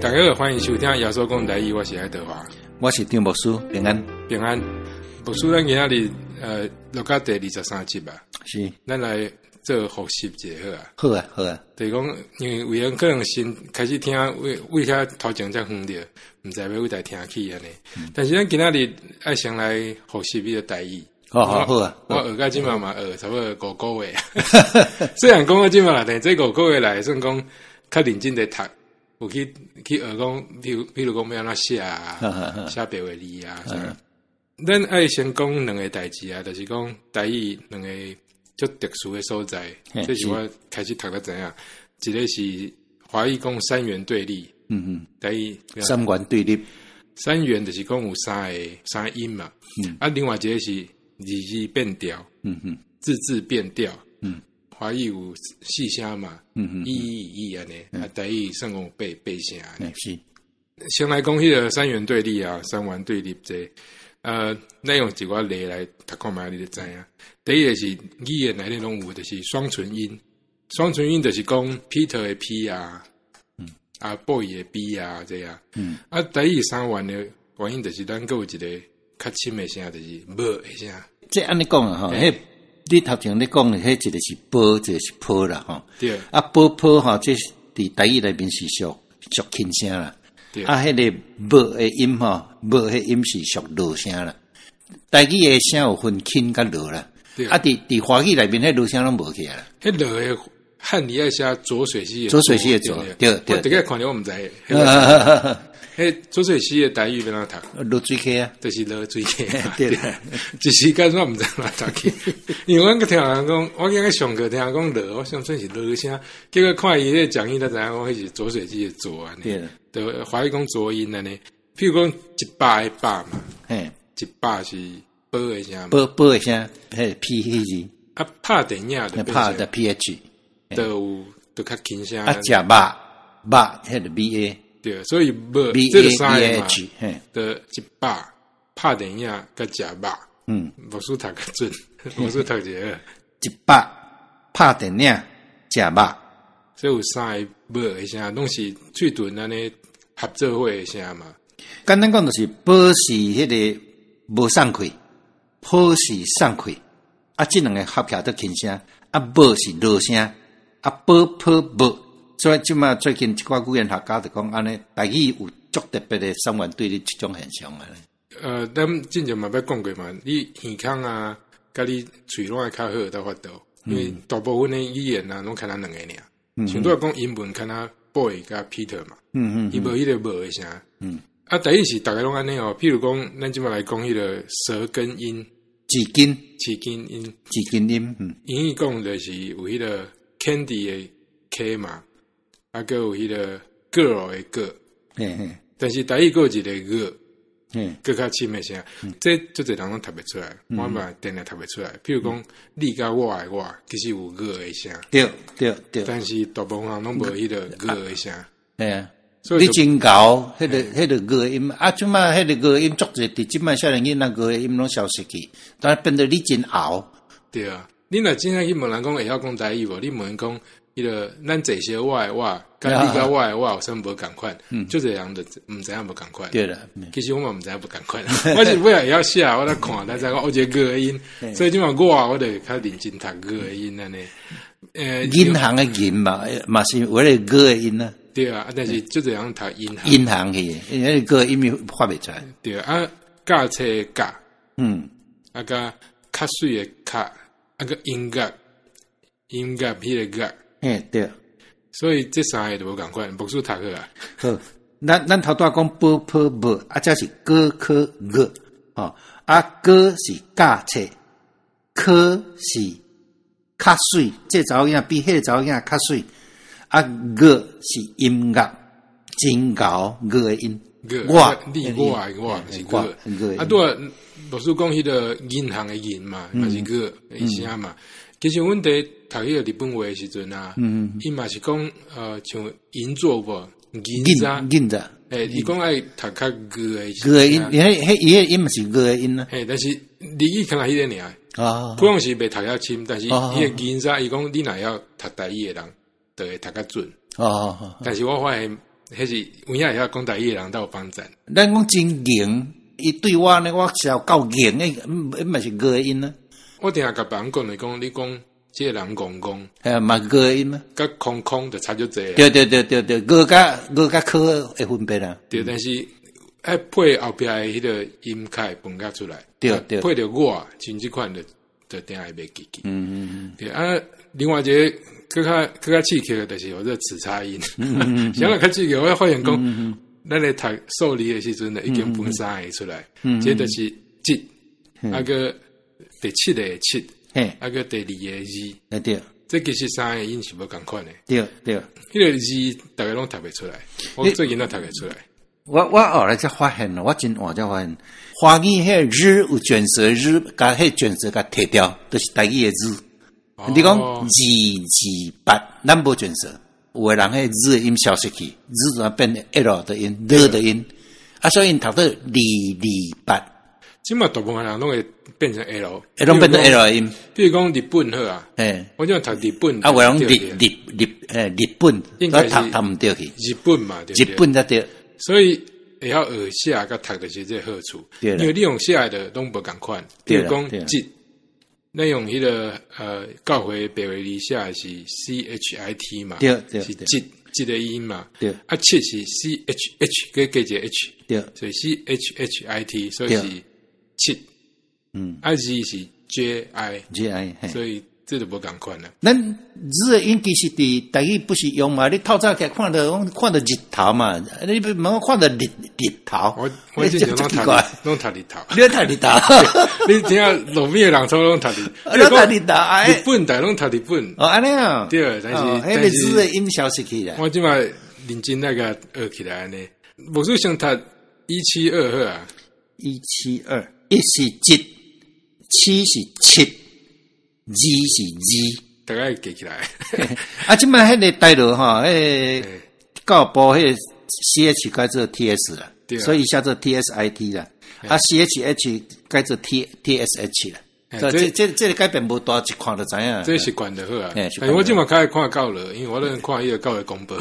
大家好，歡迎收聽耶穌講台語，我是愛德華，我是張牧師，平安。平安。牧師，咱今仔日錄到第23集啊，是，咱來做複習一下好啊。好啊，好啊。就是講，因為有閒可能先開始聽，為為遐頭前才遠著，毋知欲佗台聽起按呢。但是咱今仔日愛先來複習彼個台語。好好好啊！我學到這馬嘛學差不多五個月。雖然講到這馬啦，但是這五個月來算講較認真佇讀，有去去學講，譬如講欲按怎寫啊，寫白話字啊。咱愛先講兩个代誌啊，就是講台語兩个足特殊的所在。這是我開始讀才知影。一个是華語講三元對立，台語三元對立，三元就是講有三个三個音嘛。啊，另外一个是字字變調，字字變調，華語有四聲嘛，一一一按呢，啊，台語算講有八聲。是。先來講彼个三元對立啊，三元對立這個，咱用一寡例來讀看覓，你就知影。第一个是語言內底攏有，就是雙唇音。雙唇音就是講 Peter 的 P 啊，啊 boy 的 B 啊，這樣。啊，台語三元的原因就是咱閣有一个較深的聲，就是無的聲。這按呢講啊，吼，彼你頭前咧講的，彼一个是波，一个是波啦，吼。對。啊，波波吼，這是佇台語內面是屬屬輕聲啦。對。啊，彼个無的音吼，無彼音是屬濁聲啦。台語的聲有分輕佮濁啦。對。啊，佇佇華語內面，彼濁聲攏無去啊。彼濁的漢字愛寫濁水溪的濁水溪的濁，對對。我逐擺看著我毋知。彼濁水溪的台語欲按怎讀？濁水溪啊，就是濁水溪。對。一時間我毋知按怎讀去，因為阮閣聽人講，我今日上課聽人講濁，我想說是濁聲，結果看伊彼个講義，才知影講彼是濁水溪的濁按呢。對，華語講濁音按呢。譬如講一百的百嘛，一百是波的聲，波波的聲，彼 P 彼字。啊，拍電影就拍的 P H，都有都較輕聲。啊，食肉肉，彼个 B A。對，所以無這個三个嘛，就一百拍電影佮食肉，牧師讀較準，牧師讀一个一百拍電影食肉，所以有三个無的聲，攏是喙唇按呢合做伙的聲嘛。簡單講就是波是彼个無送氣，波是送氣，啊，這兩个合起來都輕聲，啊，無是濁聲，啊，波波無。所以這馬最近一寡語言學家就講按呢，台語有足特別的三元對立這種現象啊。咱之前嘛捌講過嘛，你耳孔啊，佮你喙攏愛較好才有法度，因為大部分的語言啊，攏敢若兩个爾。像拄仔講英文，敢若 boy 佮 Peter 嘛，伊無彼个無的聲。啊，台語是逐个攏按呢哦。譬如講，咱這馬來講彼个舌根音，舌根，舌根音，舌根音。英語講就是有彼个 candy 的 K 嘛。啊，閣有彼个 girl 的 g，但是台語閣有一个 g，閣較深的聲，這足濟人攏讀袂出來，我嘛定定讀袂出來。譬如講，你佮我的我，其實有 g 的聲，對對對。但是大部分人攏無彼个 g 的聲。嘿啊，你真𠢕，彼个 g 的音，啊，這馬彼个 g 的音足濟，佇這馬少年囡仔 g 的音攏消失去，但變做你真𠢕。對啊，你若真正去問人講會曉講台語無？你問𪜶講。彼个咱坐小我的我，佮你佮我的我有啥物無仝款？足濟人就毋知影無仝款。對啦，其實我嘛毋知影無仝款。我是尾仔會曉寫，我才看，才知影講哦，這個 g 的音。所以這馬我就較認真讀 g 的音按呢。銀行的銀嘛，嘛是有彼个 g 的音啊。對啊，但是足濟人讀銀行。銀行去，因為 g 的音發袂出來。對啊，駕車的駕，啊，佮較媠的較，啊，佮音樂，音樂彼个樂。嘿，對，所以這三个就無仝款，牧師讀好啊。好，咱頭拄仔講波波無，啊，這是哥科個，吼，啊，哥是駕車，科是較媠，這查某囡仔比彼个查某囡仔較媠，啊，個是音樂，真𠢕個的音，我，你我的我是個，啊，拄仔牧師講彼个銀行的銀嘛，嘛是個的聲嘛。其實阮佇讀彼个日本話的時陣啊，伊嘛是講，像銀座無銀座，銀座，欸，伊講愛讀較 g 的 g 的音，彼彼伊个音嘛是 g 的音啊。嘿，但是日語敢若彼个爾，普通是袂讀遐深，但是彼个銀座，伊講你若曉讀台語的人，就會讀較準。但是我發現彼是有影會曉講台語的人都有幫贊。咱講真硬，伊對我呢，我是夠硬的，彼嘛是𠊎的音啊。我定定共別人講來講，你講這個人戇戇，嘿嘛𠊎的音啊，佮空空就差足濟。對對對對對，𠊎佮𠊎佮可會分別啊。對，但是愛配後壁的彼個音較會分較出來。對對，配著我，像這款就就定會袂記記。對啊，另外一個閣較閣較刺激的，就是有這個齒差音。啥物較刺激？我發現講，咱咧讀數字的時陣，已經分三個出來。這就是一，啊閣第七個七，啊閣第二個二。對，這其實三個音是無仝款的。對對，彼個字逐家攏讀袂出來，我最近都讀袂出來。我後來才發現咯，我真晚才發現，華語彼個日有捲舌日，共彼個捲舌共提掉，就是台語的日。你講二二八，咱無捲舌，有的人彼個日的音消失去，日就變 L 的音，L 的音，啊，所以𪜶讀做二二八。這馬大部分人攏會變成 L，攏變成 L 的音。比如講日本好啊，我這讀日本，啊，有人日日日日本，應該讀讀毋對去。日本嘛，日本才對。所以會曉學寫佮讀就是這個好處，因為你用寫的攏無仝款。比如講這，咱用彼個教會白話字寫的是 CHIT 嘛，是這這個音嘛，對。啊，七是 CHH 閣加一個 H，對，所以 CHHIT，所以是七。啊，二是 JI， JI，所以這就無仝款啦。咱日的音其實佇台語不是用嘛？你透早起來看著講看著日頭嘛，你欲問我看著日日頭，我之前攏讀攏讀日頭，你讀日頭，你聽路邊的人差攏讀日，攏讀日頭，日本大攏讀日本。哦，按呢啊，對，但是彼個日的音消失去啦。我這擺認真來共學起來按呢，無說先讀172好啊，172，一是一，七是七，二是二，大概記起來。啊，這擺彼個台羅吼，彼個教育部彼個 CH 改做 TS 啦，所以寫做 TSIT 啦。啊，CHH 改做 TSH 啦。這這這個改變無大，一看就知影。這習慣就好啊。但我這擺較愛看教羅，因為我攏看彼個教會公報。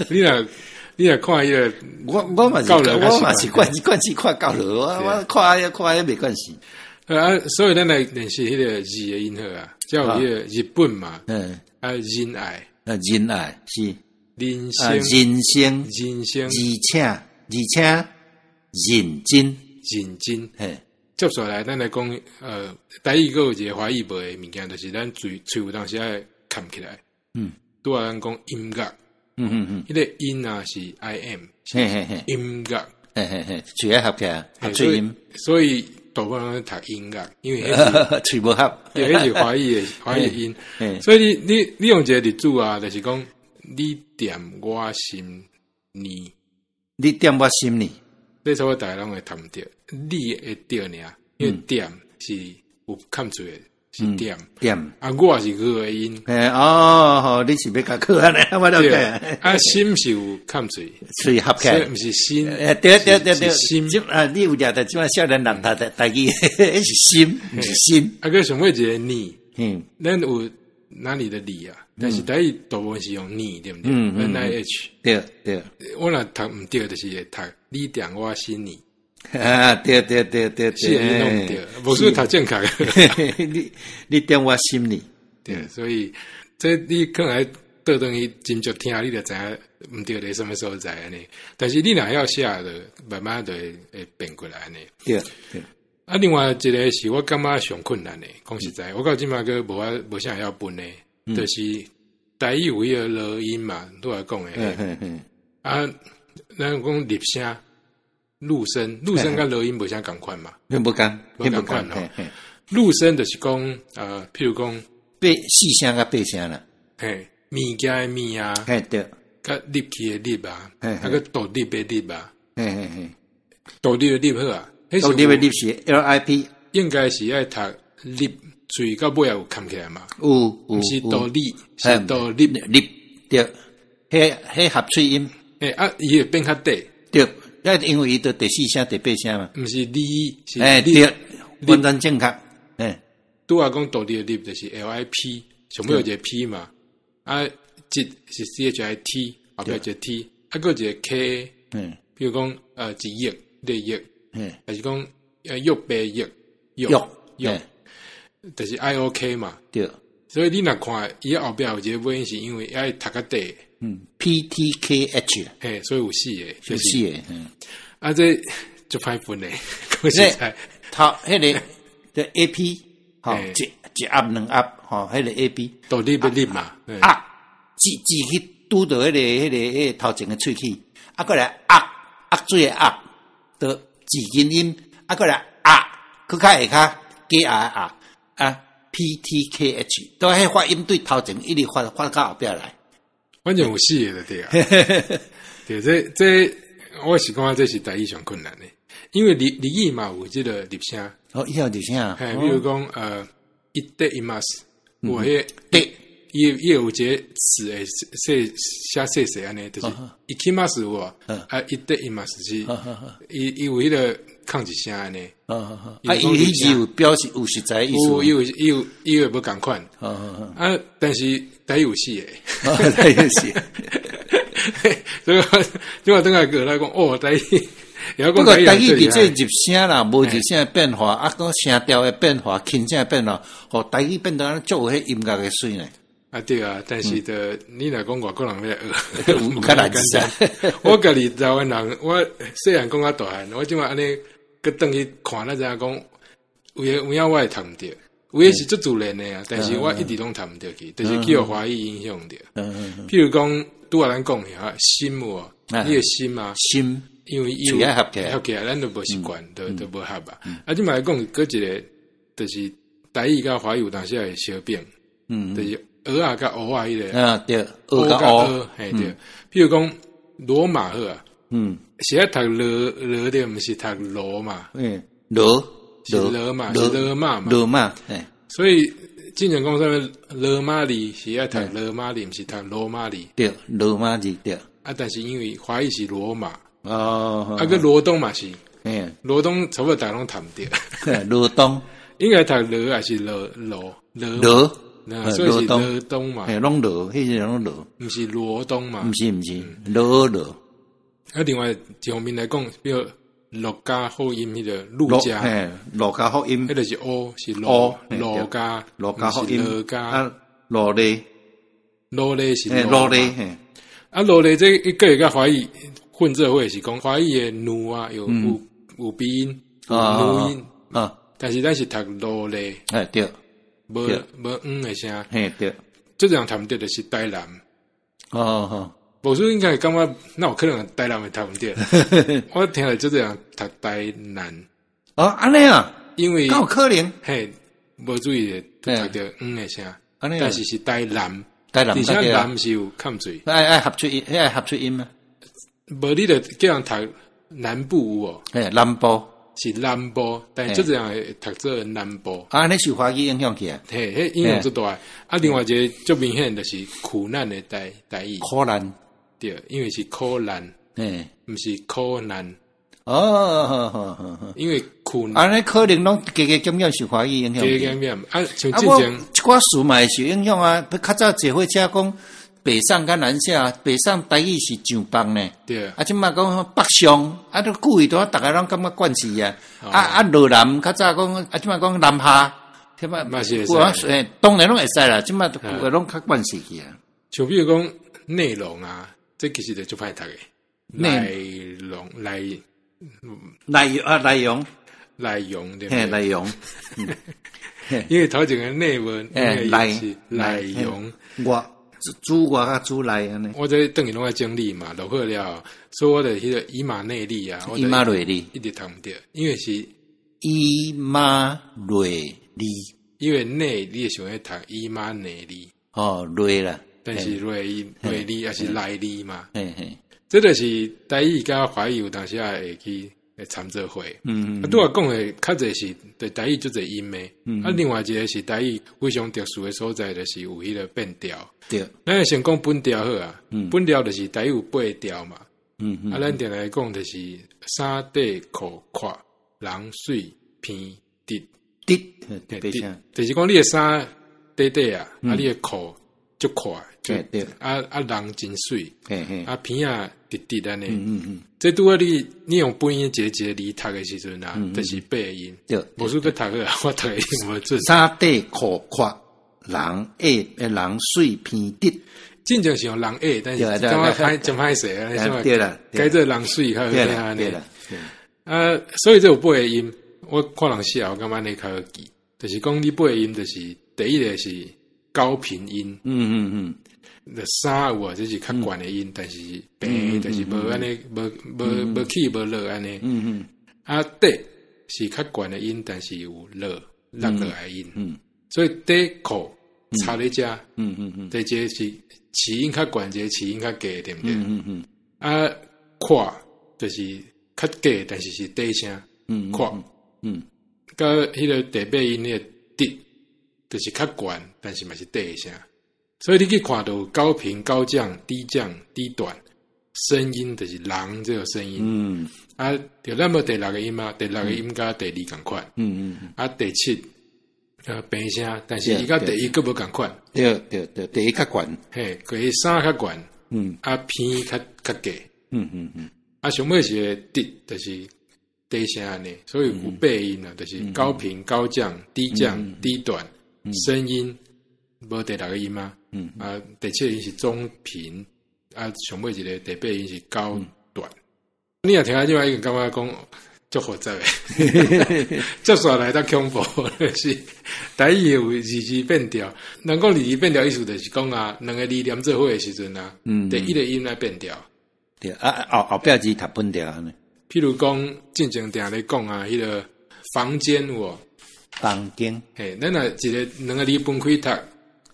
你若看彼個，我嘛是我嘛是慣慣勢看教羅，我看彼看彼袂慣勢。啊，所以咱來練習彼個字的音好啊，才有彼個日本嘛，啊，仁愛，啊，仁愛是人生，人生，人生，而且認真，認真，嘿。接下來，咱來講，台語閣有一個華語無的物件，就是咱喙喙有當時愛崁起來。拄仔咱講音樂，彼個音啊是 IM，音樂，嘿嘿嘿，喙愛合起來，合喙音。所以大部分攏讀音樂，因為喙無合，對，彼是華語音。所以你用一個例子啊，就是講你踮我心裡，你踮我心裡，這差不多逐家攏會讀毋著，你會對爾，因為踮是有崁喙的，是踮踮啊，我是𠊎的音。嘿哦，吼，你是欲共考按呢？我了解。啊，心是有崁喙，喙合起來，毋是心。對對對對，心。啊，你有掠著這擺少年人讀台語，彼是心，毋是心。啊，閣上尾一個你，咱有哪裡的裡啊？但是台語大部分是用你，對毋對？NIH。對對。我若讀毋對，就是會讀你踮我心裡。啊，對對對對對，是攏毋對，無說讀正確。你踮我心裡，對，所以這你可能倒轉去斟酌聽，你就知影毋對佇啥物所在按呢。但是你若曉寫，就慢慢就會變過來按呢。對對。啊，另外一個是我感覺上困難的，講實在，我到這擺閣無法無啥會曉分的，就是台語有彼個濁音嘛，拄仔講的。啊，咱講入聲。入聲，入聲佮濁音無啥仝款嘛？彼無仝，無仝款吼。入聲就是講，譬如講八四聲佮八聲啦。嘿，物件的物啊，嘿對，佮入去的入啊，啊閣獨立的立啊，嘿嘿嘿，獨立的立好啊，獨立的立是 LIP，應該是愛讀立，喙到尾也有崁起來嘛？有有，毋是獨立，是獨立立對，彼合喙音，欸啊，伊會變較短，對。啊，因為伊著第四聲、第八聲嘛，毋是你，是欸對，完全正確。欸，拄仔講獨立的立就是 LIP，上尾有一個 P 嘛，啊，這是 CHIT，後壁一個 T，啊，閣一個 K，比如講一億的億，還是講玉白玉玉玉，就是 IOK 嘛。對。所以你若看伊後壁有一個尾音，是因為愛讀較短。P T K H。嘿，所以有四個，有四個。啊，這足歹分的，講實在。頭彼个的 A P，吼，一一壓兩壓，吼，彼個 A P，到底欲入嘛？壓，舌舌去拄著彼个頭前的喙齒，啊，閣來壓壓水的壓，著舌根音，啊，閣來壓，閣較下跤加壓的壓，啊，P T K H，都彼發音對頭前一直發發到後壁來。反正有四个就對啊。對，這我是感覺這是台語上困難的，因為日語嘛有這個入聲。哦，伊有入聲。嘿，比如講，いっています，有彼個，伊有一個詞會細寫細細按呢，就是行きます有無？啊，いっています是，伊有彼個空一聲按呢。啊，伊彼字有表示有實在意思。有，伊有伊有伊有無仝款。啊，但是台語有四個。台語有四個。所以，這我轉來過來講，哦，台語。不過台語佇這入聲啦，無入聲的變化，啊，閣聲調的變化，輕聲的變化，予台語變得足有彼音樂的媠呢。啊對啊，但是就你若講外國人欲來學，有較難噻。我家己台灣人，我細漢講較大漢，我這擺按呢閣轉去看，才知影講有影有影我會讀毋著，有影是足自然的啊，但是我一直攏讀毋著去，就是去予華語影響著。譬如講，拄仔咱講的哈，心有無？你的心啊，心。因為伊有合起來，合起來，咱就無習慣，就無合啊。啊，這擺講閣一個，就是台語佮華語有當時會相變，就是蚵仔佮烏仔彼个。啊，對，蚵佮烏，嘿對。譬如講羅馬好啊，是愛讀羅羅對，毋是讀羅嘛？羅是羅嘛？是羅馬嘛？羅馬，所以之前講啥物羅馬字是愛讀羅馬字，毋是讀羅馬字。對，羅馬字對。啊，但是因為華語是羅馬。哦，啊，閣羅東嘛是，羅東差不多逐家攏讀毋著。羅東應該讀羅還是羅羅羅羅，所以是羅東嘛，嘿，攏羅，彼個攏羅，毋是羅東嘛，毋是毋是羅羅。啊，另外一方面來講，比如儒家福音彼個儒家，嘿，儒家福音，彼個是烏是羅儒家，儒家福音，儒家，羅咧，羅咧是羅咧，嘿，啊羅咧這伊閣會佮華語混做伙是講華語的奴啊，有有鼻音，有奴音啊，但是咱是讀羅咧，哎對，無無嗯的聲，嘿對，這樣讀毋著就是台南，哦哦，無說應該感覺哪有可能台南會讀毋著？我聽來就這樣讀台南，哦按呢啊，因為敢有可能？嘿，無注意讀著嗯的聲，但是是台南，台南，而且南是有崁喙，愛合出音，愛合出音嗎？無你著叫人讀南部有無？嘿，南部是南部，但是足濟人會讀做南部。啊，按呢受華語影響去啊？嘿，彼影響足大。啊，另外一個足明顯就是苦難的台語。苦難對，因為是苦難，嘿，毋是苦難。哦，好好好，因為苦難。按呢可能攏加加減減受華語影響。加加減減啊，像之前一寡詞嘛會受影響啊。較早坐火車講北上佮南下，北上台語是上班呢。對啊，這擺講北上，啊，都久伊都逐家攏感覺慣勢啊。啊啊，落南較早講，啊，這擺講南下，這擺嘛是會使。欸，當然攏會使啦，這擺有的攏較慣勢去啊。像比如講內容啊，這其實就足歹讀的。內容內內啊內容內容對嘿，內容。因為頭前的內文內內容我。主外佮主內按呢，我這轉去攏愛整理嘛，落好了，所以我就彼個以馬內利啊，以馬內利一直讀毋著，因為是以馬內利，因為內你會想欲讀以馬內利，哦，內啦，但是內內利抑是內利嘛，嘿嘿，這就是台語佮華語有當時仔會去摻做伙，啊，拄仔講的較濟是對台語足濟音的，啊，另外一個是台語非常特殊的所在，就是有彼個變調。對，咱先講本調好啊，本調就是台語有八調嘛，啊，咱定來講就是衫短褲闊人媠鼻直直，直，就是講你的衫短短啊，啊，你的褲足闊，對啊啊人真媠，嘿嘿，啊鼻仔直直按呢。這拄仔你用本音一个一个字讀的時陣啊，就是八个音。對，無輸閣讀好啊，我讀的音無準。衫短褲闊，人矮人媠鼻直。真正是用人矮，但是感覺歹真歹勢啊！對啦，改做人媠較好聽按呢。對啦，啊，所以這有八個音，我看人寫，我感覺按呢較好記。就是講你八個音，就是第一個是高頻音，三有啊，這是較懸的音，但是平，就是無按呢，無無無起無落按呢。啊，短是較懸的音，但是有落落落來的音。所以短褲差咧遮，第一個是起音較懸，一個起音較低，對毋對？啊，闊就是較低，但是是短聲。闊。佮彼个第八音彼个直，就是較懸，但是嘛是短聲。所以你去看著高頻、高降、低降、低短，聲音就是人這个聲音。啊，著咱無第六个音嘛，第六个音佮第二仝款。啊，第七平聲，但是伊佮第一閣無仝款。對對對，第一較懸。嘿，第三較懸。啊，鼻較較低。啊，上尾是个直，就是低聲按呢，所以有八音啊，就是高頻、高降、低降、低短，聲音無第六个音啊。啊，第七個音是中頻，啊，上尾一个第八音是高短。你若聽這擺已經感覺講足複雜的，接煞來較恐怖，就是台語有字字變調。人講字字變調意思就是講啊，兩个字連做伙的時陣啊，第一个音來變調。對，啊後後壁字讀本調按呢。譬如講，進前定咧講啊，彼个房間有無？房間。嘿，咱若一个兩个字分開讀，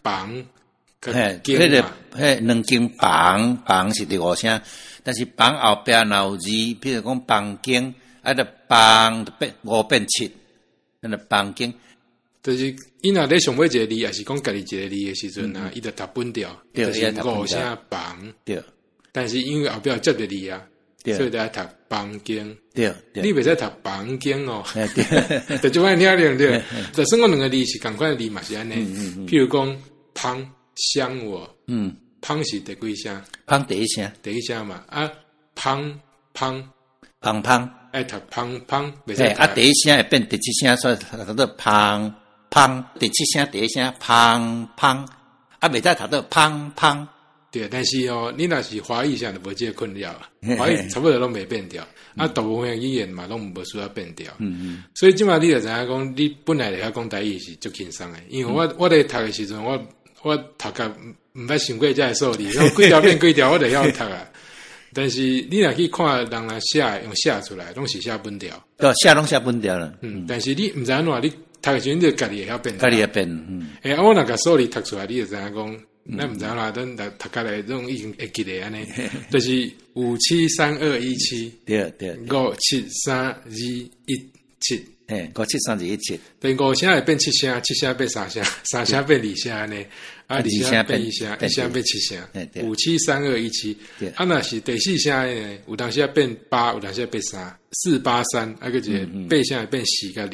房，嘿，彼个彼兩間房，房是第五聲，但是房後壁若有字，譬如講房間，啊，就房就變五變七，咱就房間。就是伊若咧上尾一个字，抑是講家己一个字的時陣啊，伊就讀本調，就是五聲房。但是因為後壁接著字啊，所以就愛讀房間。你袂使讀房間哦。就這擺聽對毋對？就算講兩個字是仝款的字嘛是按呢。譬如講芳香有無？芳是第幾聲？芳第一聲。第一聲嘛。啊，芳芳。芳芳。愛讀芳芳，袂使。啊，第一聲會變第七聲，所以讀做芳芳。第七聲第一聲芳芳，啊，袂使讀做芳芳。對，但是哦，你若是華語聲就無這个困擾，華語差不多攏袂變調，啊，大部分語言嘛攏無需要變調。所以這擺你就知影講，你本來會曉講台語是足輕鬆的，因為我咧讀的時陣，我讀甲毋捌想過這个數字，幾條變幾條，我就曉讀啊。但是你若去看人來寫，用寫出來，攏是寫本調。對，寫攏寫本調啦。嗯，但是你毋知按怎，你讀的時陣你就家己會曉變。家己會變，嗯。欸，我若共數字讀出來，你就知影講。咱毋知影啦，等讀讀起來攏已經會記得按呢，就是五七三二一七，對對，573217，嘿，五七三二一七，等五聲會變七聲，七聲變三聲，三聲變二聲按呢，啊，二聲變一聲，一聲變七聲，五七三二一七，啊，若是第四聲呢，有當時仔變八，有當時仔變三，四八三，啊，閣一个八聲會變四佮二，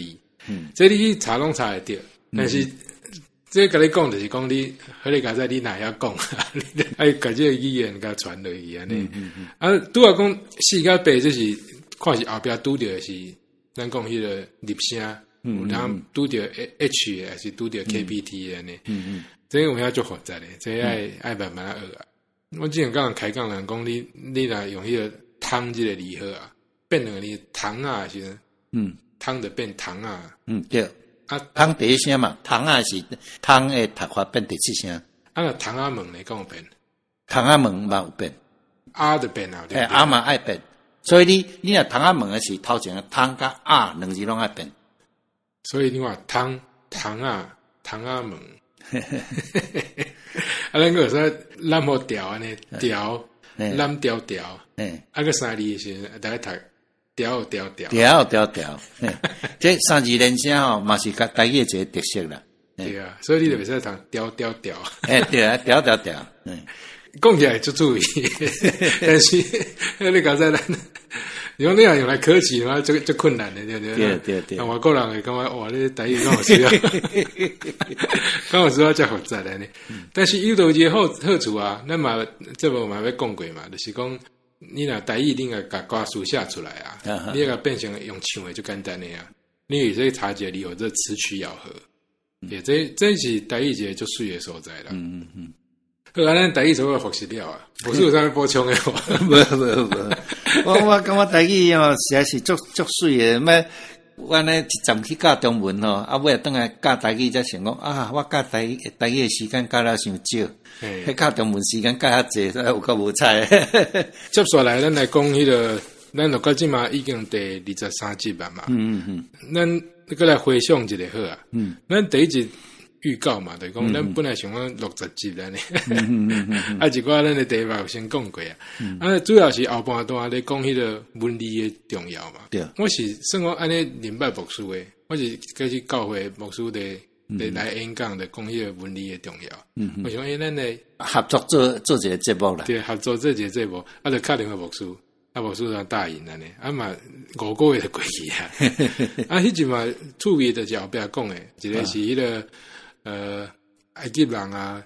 這你去查攏查會著，但是。這共你講就是講你，好你佳哉你若會曉講，你愛共這个語言共傳落去按呢。啊，拄仔講四佮八，這是看是後壁拄著的是，咱講彼个入聲，有當拄著 H 的，抑是拄著 KPT 的按呢。這有影足複雜的，這愛愛慢慢學啊。我之前佮人開講，人講你你若用彼个湯這个字好啊，變兩个字糖仔的時陣，湯就變糖仔。嗯，對。啊，湯第一聲嘛，糖仔是湯的讀法變第七聲。啊，若窗仔門呢，敢有變？窗仔門嘛有變。啊就變啊，欸，啊嘛愛變。所以你你若窗仔門的是頭前的窗佮仔兩字攏愛變。所以你看窗窗仔窗仔門。啊，咱閣會使攬予調按呢調，攬調調。啊，閣三字的時陣，逐个讀。調調調，調調調，這三字連聲吼，嘛是佮台語的一個特色啦。對啊，所以你就袂使讀調調調。欸，對啊，調調調。講起來足注意，但是你剛才咱你講你若用來考試嘛，足足困難的，對不對？對對對。啊，外國人會感覺哇，你台語敢有需要，敢有需要遮複雜的呢？但是有到一個好好處啊，咱嘛節目嘛欲講過嘛，就是講你若台語，你若共歌詞寫出來啊，你共變成用唱的就簡單的啊。你會使查一個字，這詞曲咬合，對，這是台語一個足媠的所在啦。好啊，咱台語差不多復習了啊，無需有啥物補充的無？無無無，我感覺台語哦，實在是足足媠的。欲我按呢一站去教中文吼，啊尾仔轉來教台語，才想講啊，我教台語的時間教了傷少，彼教中文時間教較濟，有夠無彩。接下來，咱來講彼個，咱錄到這馬已經第23集了嘛。咱閣來回想一下好啊。咱第一集預告嘛，就是講咱本來想講60集按呢，啊，一寡咱的題目有先講過啊。啊，主要是後半段咧講彼個文字的重要嘛。我是算講按呢認捌牧師的，我是開始教會牧師咧來演講，咧講彼個文字的重要。我想欸，咱來合作做做一個節目啦。對，合作做一個節目，啊，就敲電話牧師，啊，牧師就答應按呢，啊嘛5個月就過去啊。啊，彼陣嘛趣味就是後壁講的，一個是彼個埃及人啊，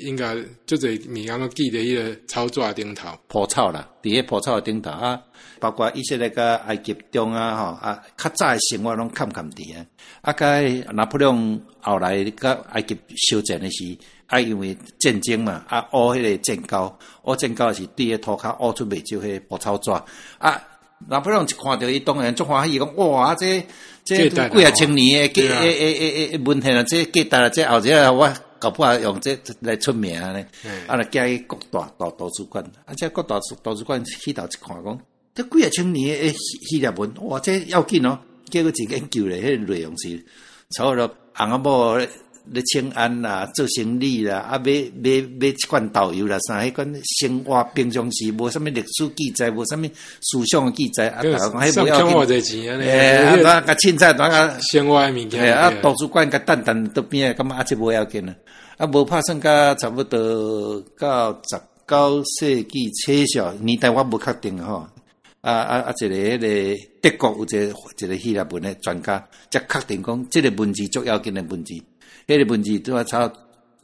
應該足濟物件攏記佇彼個草紙頂頭，蒲草啦，佇彼蒲草頂頭啊，包括以色列佮埃及中啊，吼啊，較早的生活攏崁崁佇啊，啊，佮拿破崙後來佮埃及相戰的時，啊，因為戰爭嘛，啊，挖彼個戰溝，挖戰溝是佇彼塗跤挖出袂少彼個蒲草紙，啊，拿破崙一看著伊當然足歡喜，講哇，這這幾仔千年的欸文獻啊，這價值啊，這後日我搞不好用這來出名呢。啊，就寄去國大大圖書館，啊，這國大圖書館去頭一看，講這幾仔千年的希臘文，哇，這要緊哦。結果一研究咧，彼個內容是差不多翁仔某咧請安啦，做生理啦，啊買買買一罐豆油啦，啥彼款生活平常時無啥物歷史記載，無啥物思想的記載，啊，逐家講彼無要緊。欸，啊，共凊彩當個生活的物件。欸，啊，圖書館共等等桌邊的，感覺啊，這無要緊啊。啊，無拍算到差不多到19世紀初少年代，我無確定吼。啊啊啊！一個彼個德國有一個希臘文的專家，才確定講這個文字足要緊的文字。彼個文字拄仔差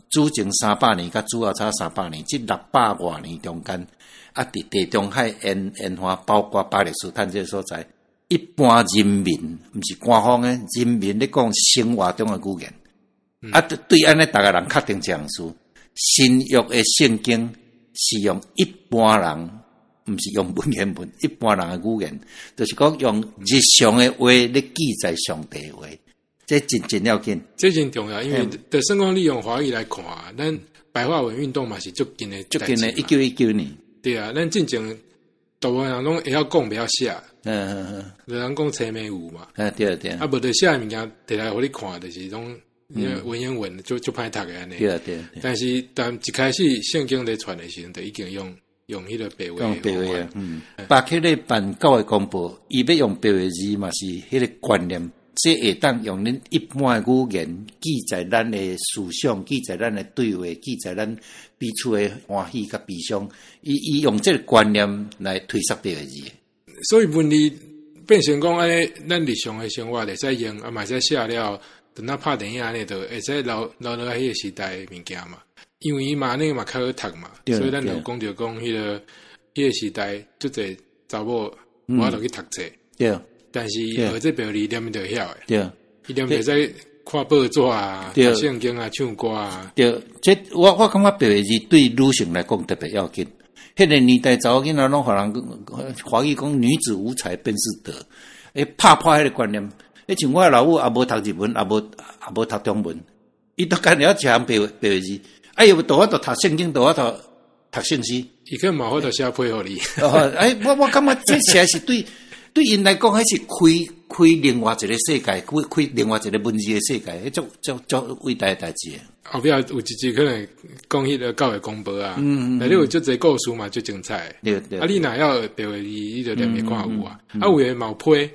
主前300年，佮主後差300年，這600外年中間，啊，佇地中海沿岸，包括巴勒斯坦這個所在，一般人民毋是官方的人民咧講生活中的語言。啊，對按呢，逐个人確定這樣事，新約的聖經是用一般人，毋是用文言文，一般人的語言，就是講用日常的話咧記載上帝的話，這真真要緊。這真重要，因為就算講你用華語來看，咱白話文運動嘛是足近的，足近的，1919年。對啊，咱進前大部分人攏會曉講，袂曉寫。有人講冊尾有嘛。對對。啊，無就寫的物件摕來予你看，就是種文言文，足足歹讀的按呢。對對。但是，但一開始聖經咧傳的時陣，就已經用彼個白話。用白話，嗯。巴克禮辦教會公報，伊欲用白話字嘛，是彼個觀念，這會當用恁一般的語言記載咱的思想，記載咱的對話，記載咱彼此的歡喜佮悲傷。伊用這個觀念來推捒白話字。所以文字變成講按呢，咱日常的生活會使用，啊嘛會使寫了，等咱拍電影按呢，就會使留落來彼個時代的物件嘛。因為伊嘛按呢嘛較好讀嘛，所以咱就講著講彼個時代，足濟查某無法度去讀冊。但是學這白話字念就會曉的。伊念會使看報紙啊，讀聖經啊，唱歌啊。對，這我感覺白話字對女性來講特別要緊。彼個年代查某囡仔攏予人華語講女子無才便是德，會拍破彼個觀念。欸，像我老母也無讀日文，也無讀中文，伊都干了一項白話字。哎喲，就法度讀聖經，就法度讀聖詩。伊可能嘛有法度寫批予你。哎，我感覺這實在是對𪜶來講，彼是開另外一個世界，開另外一個文字的世界，彼足足足偉大的代誌。後壁有一集可能講彼個教會公報啊，內底有足濟故事嘛，足精彩。啊，你若要白話字，你就連袂看有啊。啊，有的嘛有批，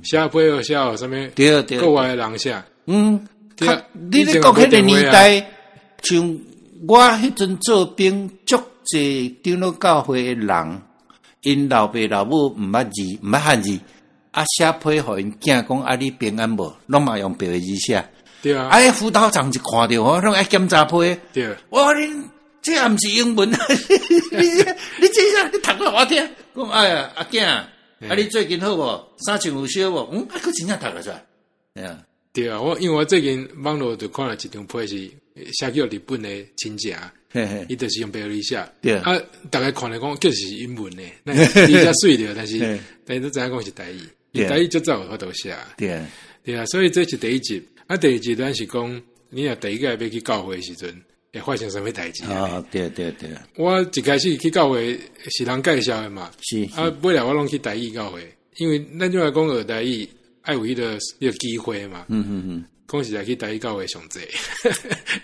寫批又寫予啥物？國外的人寫。你咧講彼個年代，像我彼陣做兵，足濟長老教會的人， 𪜶老爸老母毋捌字，毋捌漢字，啊寫批予𪜶囝講啊你平安無，攏嘛用白話字寫。對啊，啊，彼輔導長一看著吼，攏愛檢查批。對。我恁這也毋是英文，你這你這啥？你讀予我聽。講哎呀，阿囝，啊你最近好無？衫穿有燒無？嗯，啊，閣真正讀會出來。對啊。對啊，我因為我最近網路就看了一張批是寫去予日本的親戚，伊就是用白話字寫。對啊，逐家看來講就是英文的，那字遮媠著，但是但是都知影講是台語，伊台語足早有法度寫。對啊。對啊，所以這是第一集。啊，第二集咱是講，你若第一個欲去教會的時陣，會發生啥物代誌？啊，對對對。我一開始去教會是人介紹的嘛，啊，尾來我攏去台語教會，因為咱就來講學台語，愛有彼個機會嘛。講實在去台語教會上濟，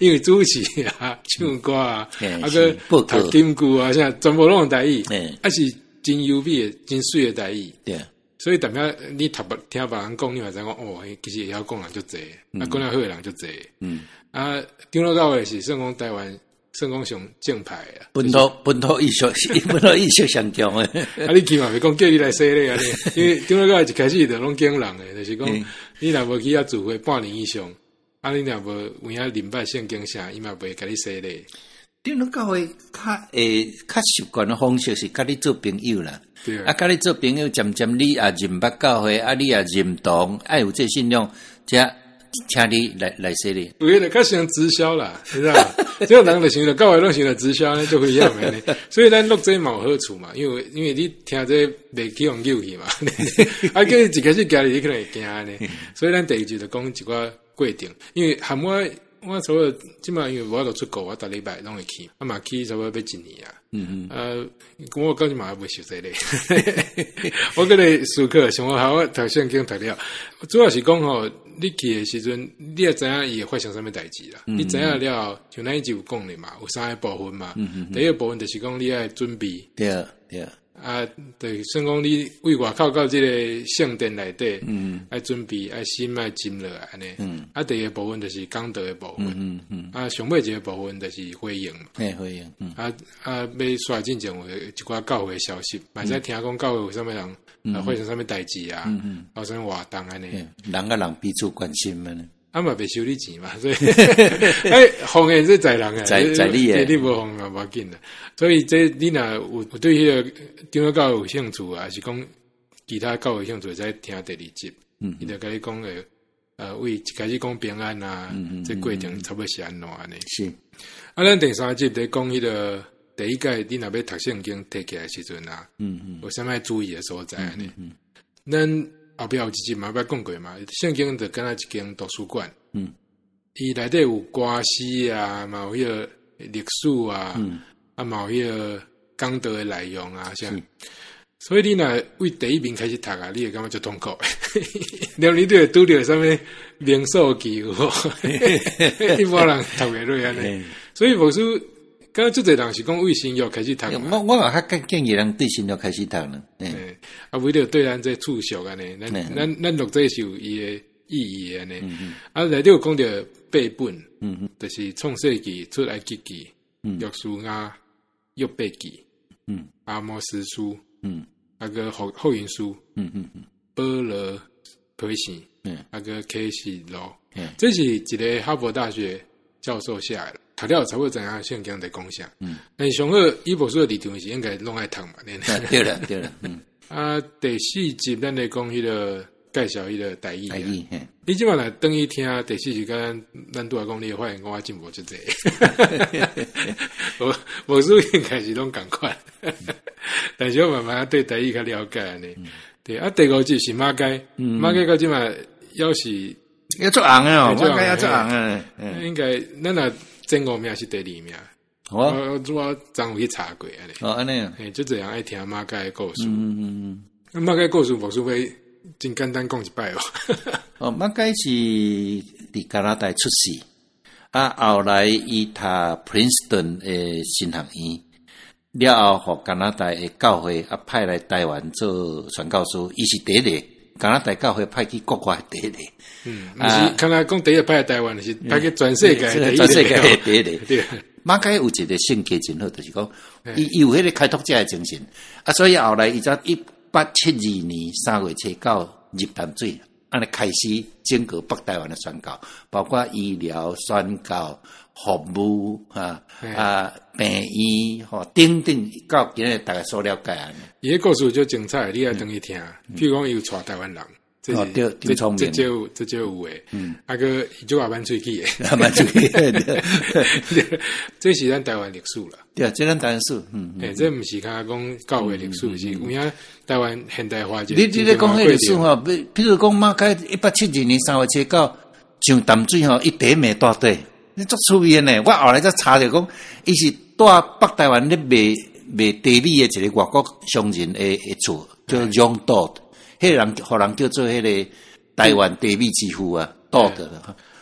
因為主持啊、唱歌啊，啊閣讀金句啊，啥全部攏用台語，啊是真優美的、真媠的台語。對。所以淡薄你讀聽別人講，你嘛知影講哦，其實會曉講人足濟，啊講得好的人足濟。啊，長老教會是算講台灣，算講上正派的。本土意識，本土意識上強的。啊，你去嘛袂講叫你來洗禮按呢，因為長老教會一開始就攏驚人的，就是講你若無去遐聚會半年以上，啊，你若無有影認捌聖經啥，伊嘛袂共你洗禮。長老教會較會較習慣的方式是佮你做朋友啦。對啊，佮你做朋友，漸漸你也認捌教會，啊，你也認同，愛有這信仰，才請你來洗禮。有彼個較像直銷啦，你知道？這個人就想著教會攏想著直銷呢，就會樣的。所以咱錄這嘛有好處嘛，因為你聽這袂去予誘去嘛。啊，叫你一開始行入去，你可能會驚呢。所以咱第二集就講一寡過程，因為含我我差不多這擺因為無法度出國，我逐禮拜攏會去，啊嘛去差不多欲一年啊。啊，我到這嘛猶未受洗禮。我閣咧思考，想我好我讀聖經讀了，主要是講吼，你去的時陣，你也知影伊會發生啥物代誌啦。你知影了後，像咱以前有講的嘛，有三个部分嘛。第一个部分就是講你愛準備。對對。啊，就是算講你對外口到這個聖殿內底，愛準備，愛心愛靜落來按呢。啊，第二個部分就是講道的部分。啊，上尾一個部分就是回應。嘿，回應。啊啊，欲煞進前有一寡教會消息，嘛會使聽講教會有啥物人，發生啥物代誌啊，有啥物活動按呢。人佮人彼此關心按呢。啊嘛袂收你錢嘛，所以欸，奉獻這在人的，在在你的，你無奉嘛無要緊啦。所以這你若有對彼個長老教會有興趣啊，還是講其他教會有興趣，會使聽第二集。伊就共你講的，對一開始講平安啊，這過程差不多是按怎按呢？是。啊，咱第三集佇講彼個第一屆，你若欲讀聖經提起來時陣啊，有啥物愛注意的所在按呢？咱後壁有一集嘛捌講過嘛，聖經就敢若一間圖書館，伊內底有歌詩啊，嘛有彼個歷史啊，啊嘛有彼個講道的內容啊，啥。所以你若對第一面開始讀啊，你會感覺足痛苦。連你都會拄著啥物民數記有無？一般人讀袂落按呢。所以牧師，敢若足濟人是講對新約開始讀。我我嘛較建議人對新約開始讀呢。啊，為著對咱這次序按呢，咱咱咱錄這是有伊的意義按呢。啊，內底有講著八本，就是創世記、出埃及記、約書亞、約伯記、阿摩司書、啊閣福音書、保羅批信、啊閣啟示錄。這是一個哈佛大學教授寫的。讀了差不多知影聖經佇講啥，但是上好以牧師的立場是應該攏愛讀嘛。對啦對啦，啊，第四集咱來講彼個介紹彼個台語。台語，你這擺來轉去聽第四集，敢咱拄仔講，你會發現講我進步足濟。牧師應該是攏仝款，但是我慢慢對台語較了解按呢。對啊，第五集是馬偕，馬偕到這擺猶是猶足紅的哦，馬偕猶足紅的。應該咱若前五名是第二名，我我昨有去查過按呢。哦，按呢，嘿，足濟人愛聽馬偕的故事。馬偕故事，牧師欲真簡單講一擺哦。哦，馬偕是佇加拿大出世，啊，後來伊讀 Princeton 的神學院，了後，予加拿大的教會啊派來台灣做傳教士，伊是第一個加拿大教會派去國外第一個。嗯，毋是，剛才講第一個派來台灣，是派去全世界全世界第一個。對。馬偕有一個性格真好，就是講伊有彼個開拓者的精神。啊，所以後來伊才1872年3月初九入淡水，按呢開始整個北台灣的宣教，包括醫療、宣教、服務啊啊病院吼等等，到今日大家所了解按呢。伊个故事足精彩，你愛轉去聽。譬如講，伊有帶台灣人，這是對，這這這有這這有的。啊，閣伊足愛挽喙齒的，挽喙齒，這是咱台灣歷史啦。對，這咱台灣史。欸，這毋是干焦講教會歷史，是有影台灣現代化。你咧講彼歷史吼，比如講馬偕1872年3月初九上淡水吼，伊第一名帶隊，你足趣味的呢。我後來才查著講，伊是帶北台灣咧賣賣茶米的一個外國商人的厝，叫 John Todd，彼個人予人叫做彼個台灣茶米之父啊，Todd。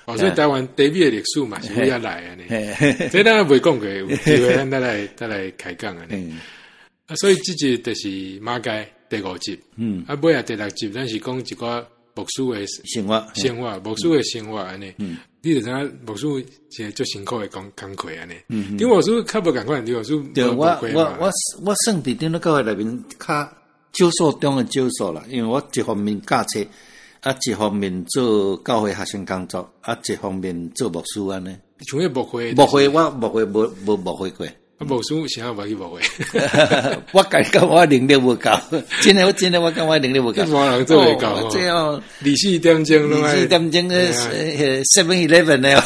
哦，所以台灣茶米的歷史嘛是佇遐來的呢。這咱未講過，有機會咱再來開講按呢。啊，所以這集就是馬偕第五集。啊，尾仔第六集，咱是講一寡牧師的生活，生活，牧師的生活按呢。你就知影牧師是足辛苦的工工課按呢。張牧師較無仝款，張牧師對，我算佇長老教會內面較少數中的少數啦，因為我一方面教冊，啊，一方面做教會學生工作，啊，一方面做牧師按呢。像彼牧會，牧會我牧會無無牧會過。啊，牧師啥無去牧會？我家己感覺我能力無夠，真的，我真的我感覺我能力無夠。一般人做袂到。這樣 24點鐘攏愛。24點鐘的 7-Eleven 的。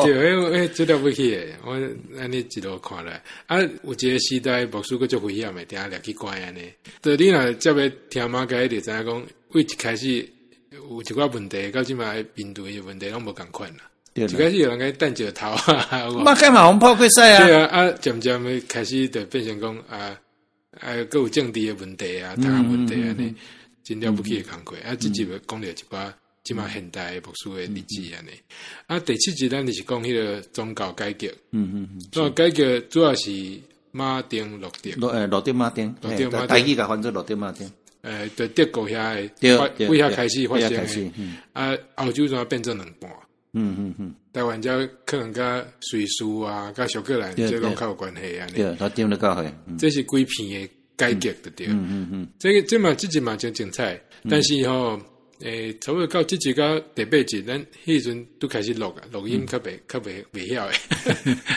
對，彼彼足了不起的，我按呢一路看來，啊，有一個時代牧師閣足危險的，定定掠去關按呢。對，你若接欲聽馬偕，就知影講，為一開始有一寡問題，到這擺面對的問題攏無仝款啦。一開始有人共彈石頭啊，馬偕嘛，予破過屎啊！對啊，啊，漸漸的開始就變成講啊啊，閣有政治的問題啊，逐項問題按呢，真了不起的工課。啊，這集講著一寡這馬現代牧師的日子按呢。啊，第七集咱就是講彼個宗教改革。宗教改革主要是馬丁路德。路德馬丁，路德馬丁，台語共翻做路德馬丁。佇德國遐的，為遐開始發生的。啊，歐洲怎變做兩半？台灣才可能佮瑞士啊，佮蘇格蘭這攏較有關係按呢。對，他長老教會。這是幾片的改革就對。這個這嘛這集嘛真精彩，但是吼，差不多到這集到第八集，咱彼時陣拄開始錄啊，錄音較袂曉的，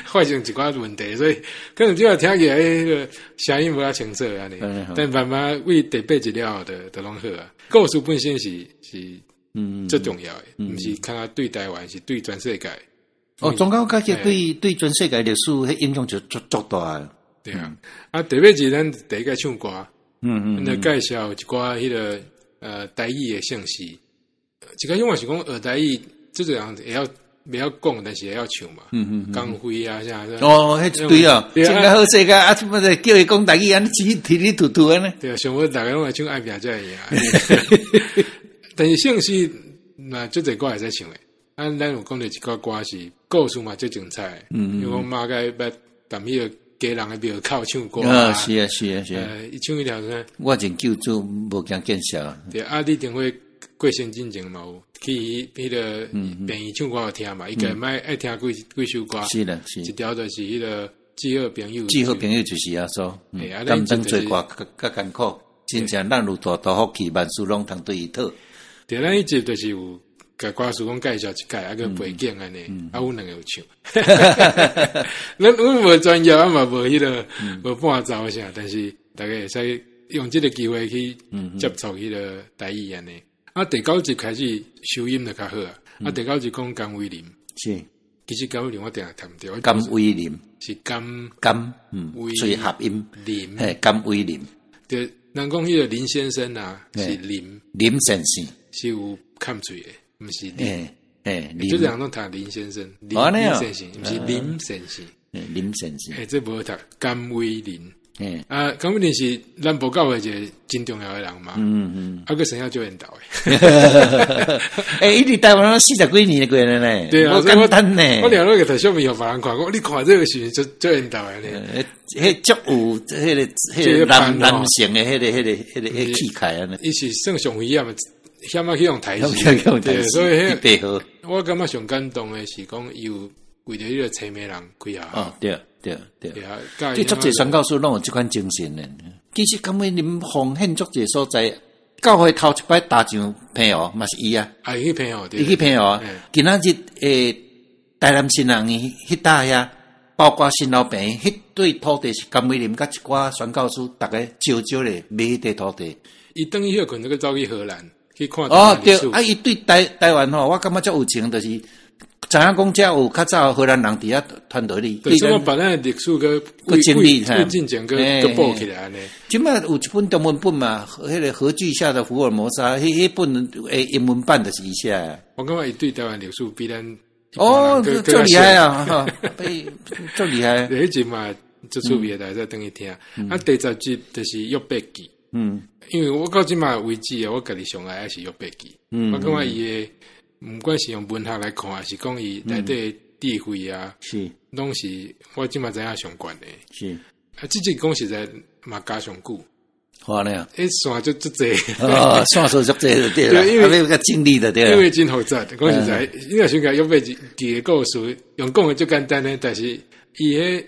發生一寡問題，所以可能這聽起來彼個聲音無遐清楚按呢。但慢慢為第八集了後，就攏好啊。故事本身是最重要的，毋是干焦對台灣，是對全世界。哦，宗教改革對全世界歷史，彼影響就足足大。對啊，啊，第八集咱第一個唱歌，咱就介紹一寡彼個台語的聖詩。一開始我是講學台語，這個人會曉袂曉講，但是會曉唱嘛。江輝啊，啥啥。哦，彼一堆哦，真較好勢個啊！這麼叫伊講台語，按呢提提吐吐按呢。對啊，上尾逐家攏愛唱愛拼才會贏。但是聖詩嘛，足濟歌會使唱的。啊，咱有講著一寡歌是故事嘛，足精彩。因為講馬偕捌踮彼個家人的廟口唱歌啊。是啊，是啊，是啊。伊唱彼條啥？我認救主無驚見笑。對啊，李登輝過身進前嘛有去彼個病院唱歌予聽嘛，伊家己愛聽幾幾首歌。是啦，是。一條就是彼個至好朋友。至好朋友就是耶穌。擔當做歌較艱苦，真正咱有大大福氣，萬事攏通對伊討。對，咱彼集就是有共歌詞攏介紹一擺，啊閣背景按呢，啊，阮兩個有唱。咱阮無專業，啊嘛無彼個無伴奏啥，但是大家會使用這個機會去接觸彼個台語按呢。啊，第九集開始收音就較好啊。啊，第九集講甘為霖，是，其實甘為霖我定定讀毋著。甘為霖是甘甘，所以合音林，嘿，甘為霖。對，人講彼個林先生啊，是林林先生。是有崁喙的，毋是林。欸，就這樣攏讀林先生，林先生，毋是林先生。林先生。欸，這無好讀，甘為霖。啊，甘為霖是南部教會一個真重要的人嘛。啊，閣生了足緣投的。欸，伊佇台灣四十幾年過了呢。對啊，無簡單呢。我掠落去提小物予別人看，講你看這個是足足緣投的呢。彼足有彼個男性的彼個氣概按呢。伊是算上危險的。險仔去予刣死，對，所以彼我感覺上感動的是講，伊有為著彼個吹暝人開學校。哦，對對對。對啊，教這足濟宣教師攏有這款精神的。其實甘美林奉獻足濟所在，教會頭一擺踏上澎湖嘛是伊啊。啊，伊去澎湖，伊去澎湖啊。今仔日台南新人院彼搭遐，包括新老病院，彼塊土地是甘美林佮一寡宣教師，逐家招招咧買彼塊土地。伊轉去歇睏，閣走去荷蘭去看。哦，對，啊，伊對台灣吼，我感覺足有情，就是知影講遮有較早荷蘭人佇遐傳道理。對，所以把咱的歷史閣閣整理，閣進前閣閣補起來按呢。這擺有一本中文本嘛，彼個和劇下的福爾摩沙，彼本的英文版就是伊寫的。我感覺伊對台灣歷史比咱哦，足厲害啊！哈，足厲害。彼集嘛，足趣味的，大家轉去聽。啊，第十集就是約伯記。因為我到這擺為止啊，我家己上愛還是約伯記。我感覺伊的，毋管是用文學來看，還是講伊內底智慧啊，攏是我這擺知影上懸的。啊，這集講實在嘛加上久。好呢，欸，線足足濟。哦，線索足濟就對啦，因為較整理就對啦。因為真複雜，講實在，你若想共約伯記的故事，用講的足簡單的，但是伊彼